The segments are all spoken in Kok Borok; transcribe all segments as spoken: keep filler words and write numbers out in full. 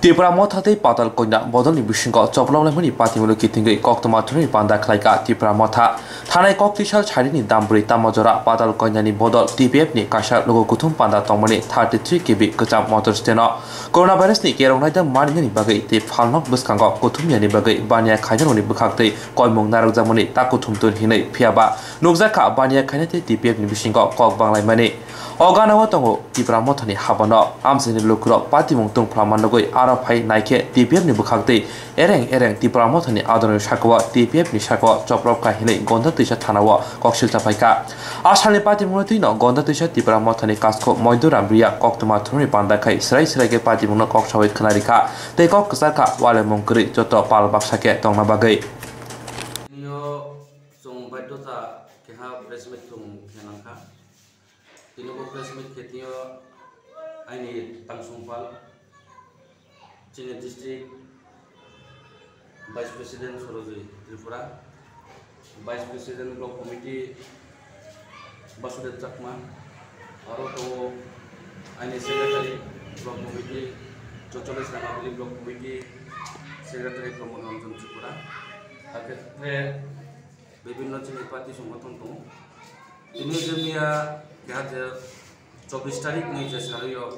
Tipra Motha tei Patal Konya bodolni bisingo choplok laimani patimungno kitingwi koktwma thumwi panda khlaikha Tipra Motha. Thanai kok tisal sarini dambri tamo jora Patal Konyani bodol T P F ni kaisa logo kuthum panda tongmani thirty three K V kwcham motor stand o coronavirus ni kerong naida maninani bagwi tei phalnok bwskango kuthum yani bagwi baniya khainani bwkhak tei koimung narwkjakmani ta kuthum tun hinwi phiyaba nukjakha baniya khaina tei T P F ni bisingo kok banglaimani. O gana o tongo Tipra Mothani habano amchaini lukurok patimung tungphla mannogwi aro phai naikhe T P F ni bwkhak tei ereng ereng Tipra Mothani adonoi sakao T P F ni sakao choprok kha hinwi Gonda Twisa thanao kok silcha phaikha. A salni patimungno twino Gonda Twisa Tipra Mothani kasko Moidu Ramriya koktwma thumwi panda khai srai srai khe patimungno kok sawi khna rikha tei kok kwchar kha walemung kwrwi joto pal baksa khe tongna bagwi. Tini o chwng baidhota keha press meet chwng khe nangkha. Tini bo press meet khe tini o aini tangsongpal chini district vice president Sorojoi Tripura, vice president block committee Basudev Chakma, aro tongo aini secretary block committee Chocholis Rangabili block committee secretary Pramod Ranjan Tripura, hakhe bibinno chini party songothon tongo. Tini je miya keha je chobbish tarik ni je sarui o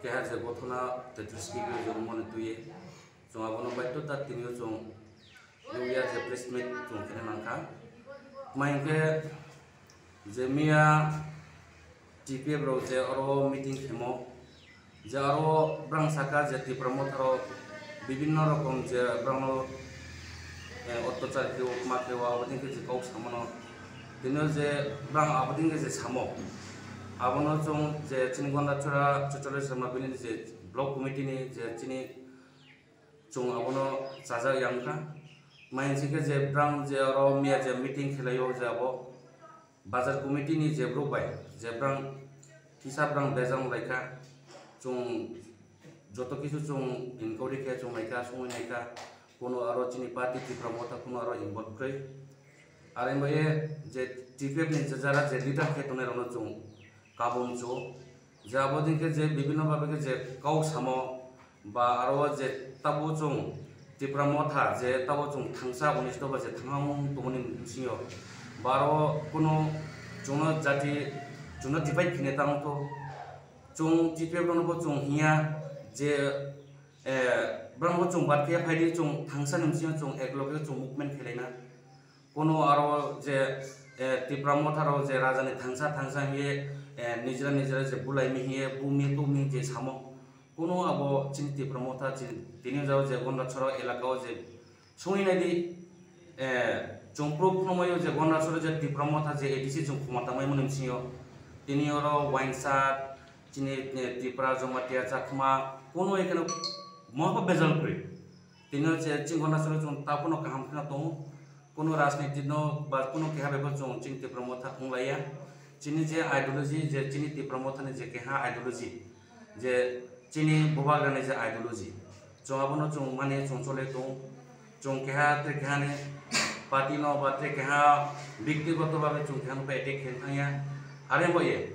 keha je gothona tetris kilo jormo ni twi chwng abono baidhota tini o chwng nukya je press meet chwng khe nangkha. Tma hinkhe je miya T P F rok je oro meeting khemo, je aro brang saka je Tipra Motha rok bibinno rokom je brangno, eh, ottachar khe o, kma khe o, abo dingkhe je kok samano. Tini o je brang abo dingkhe je samo, abono chwng je chini Gonda Twisa Chocholis Rangabili ni je block committee ni je chini chwng abono chajak ya wngkha. Tma hinkhe je brang je oro miya je meeting khelai o je abo bazar committee ni je borok bai je brang kisa brang bejang lai kha, chwng joto kisu chwng inquiry khe chwng nai kha, sungwi nai kha, kuno aro chini party Tipra Motha kuno aro involve kwrwi. Aro bai je T P F ni je jara je leader khe tongnai rokno chwng kabum chu. Je abo dingkhe je bibinno babe khe je kok samo ba aro je tabo chwng Tipra Motha je tabo chwng thangsa unis ba je thangmung tongmani bisingo ba aro kuno chwngno jati chwngno divide khine tamo to chwng T P F rokno bo chwng hiya je, eh, borokno chwng bad khe phaidi chwng thangsa ni bisingo chwng ek loge chwng movement khelaina. Kuno aro je, eh, Tipra Motha rok je raja ni thangsa thangsa hiye, eh, nijra nijra je bulai mi hiye bumi tumi je samo. Kuno abo chini Tipra Motha chini tini jao je Gonda Twisa elaka o je sungwi nai di, eh, chwng proof phunukmai o je Gonda Twisa je Tipra Motha je A D C chwng khoma tangmai mani bisingo tini oro wainsa chini, eh, Tipra Jamatia Chakma kuno ekheno mohba bejal kwrwi. Tini o je chini Gonda Twisa chwng ta kuno kaham kheno tongo. Kuno rajniti no ba kuno keha bai bo chwng chini Tipra Motha wng laiya. Chini je ideology, je chini Tipra Motha ni je keha ideology, je chini bubagra ni je ideology, chwng abono chwng mani chwng chole tongo. Chwng keha tre keha ni party no ba tre keha byaktigoto babe chwng keha no attack khe thangya. Are bo ye